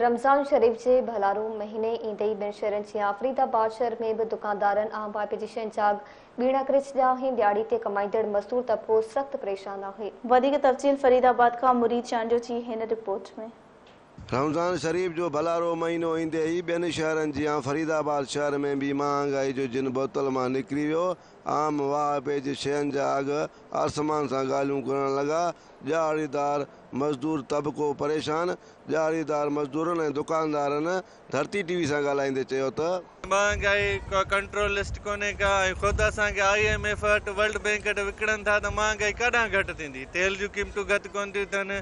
رمضان شريف جي ڀلارو مهيني ايندي ئي ٻين شهرن جيان فريد آباد شهر ۾ به دڪاندارن عام واهپي جي شين جا اگهه ٻيڻا ڪري ڇڏيا آهن، ڏهاڙي تي ڪمائيندڙ مزدور طبقو سخت پريشان آهي. وڌيڪ تفصيل فريد آباد کان مريد چانڊيو جي هن رپورٽ ۾. رمضان شريف جو ڀلارو مهينو ايندي ئي ٻين شهرن جيان فريد آباد شهر ۾ به مهانگائي جو جن بوتل مان نڪري ويو، عام واهپي جي شين جا اگهه آسمان سان ڳالهيون ڪرڻ لڳا، ڏهاڙيدار مزدور طبقو پريشان، ڏهاڙيدار مزدورن ۽ دڪاندارن ڌرتي ٽي وي سان ڳالهائيندي چيو ته. مهانگائي ڪا ڪنٽرول لسٽ ڪونهي ڪا ۽ خود اسان کي I M F وٽ ورلڊ بينڪ وٽ وڪڻن ٿا ته مهانگائي ڪاڏانهن گهٽ ٿيندي تيل جون قيمتون گهٽ ڪونه ٿيون ٿين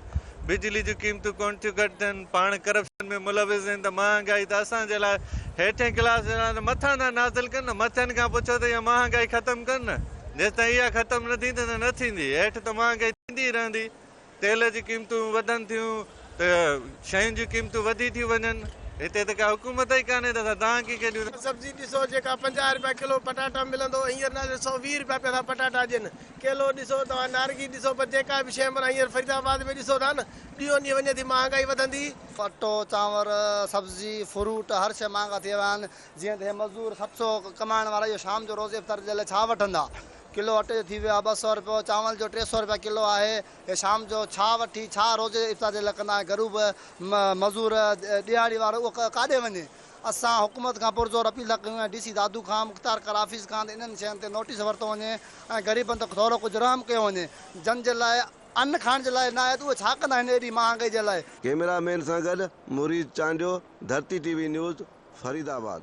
بجلي جون قيمتون ڪونه ٿيون گهٽ ٿين پاڻ ڪرپشن ۾ ملوث آهن ته مهانگائي ته اسان جي لاء هيٺين ڪلاس جي لاء ته مٿان ٿا نازل ڪن نه مٿين کان پڇو ته اها مهانگائي ختم ڪن نه جيستائين اها ختم نه ٿيندي ته نه ٿيندي هيٺ ته مهانگائي ٿيندي ئي رهندي. تيل جون قيمتون وڌن ٿيون ته شين جون قيمتون وڌي ٿيون وڃن. هتي ته ڪا حڪومت ئي ڪانهي ته اسان دانهن ڪنهن کي ڏيون. سبزي ڏسو جيڪا 50 رپيا ڪلو پٽاٽا ملندو هو هينئر نه 120 رپيا پيا ٿا پٽاٽا ڏين. ڪيلو ڏسو توهان نارنگي ڏسو پر جيڪا به شيء معنيٰ هينئر فريد آباد ۾ ڏسو ٿا نه ڏينهون ڏينهن وڃي ٿي مهانگائي وڌندي. اٽو، چانور، سبزي، فروٽ هر شيء مهانگا ٿي ويا آهن. جيئن ته هي مزدور 700 ڪمائڻ وارا اهو شام جو روزي افطار جي لاء ڇا وٺندا؟ ڪلو اٽي جو ٿي ويو آهي 200 رپيو، چانول جو 300 رپيا ڪلو آهي، هي شام جو ڇا وٺي ڇا روزي افطار جي لاء ڪندا ۽ غريب مزور ڏهاڙي وارو اهو ڪاڏي وڃي؟ اسان حڪومت کان پرزور اپيل ٿا ڪيون ۽ ڊي سي دادو کان مختيار ڪار آفيس کان ته انهن شين تي نوٽيس ورتو وڃي ۽ غريبن تي ٿورو ڪجهه رحم ڪيو وڃي جن جي لاء ان کائڻ جي لاء نه آهي ته اهي ڇا ڪندا هن ايڏي مهانگائي جي لاء. ڪئميرا مين سان گڏ Murid Chandio, Dharti T V news, Faridabad.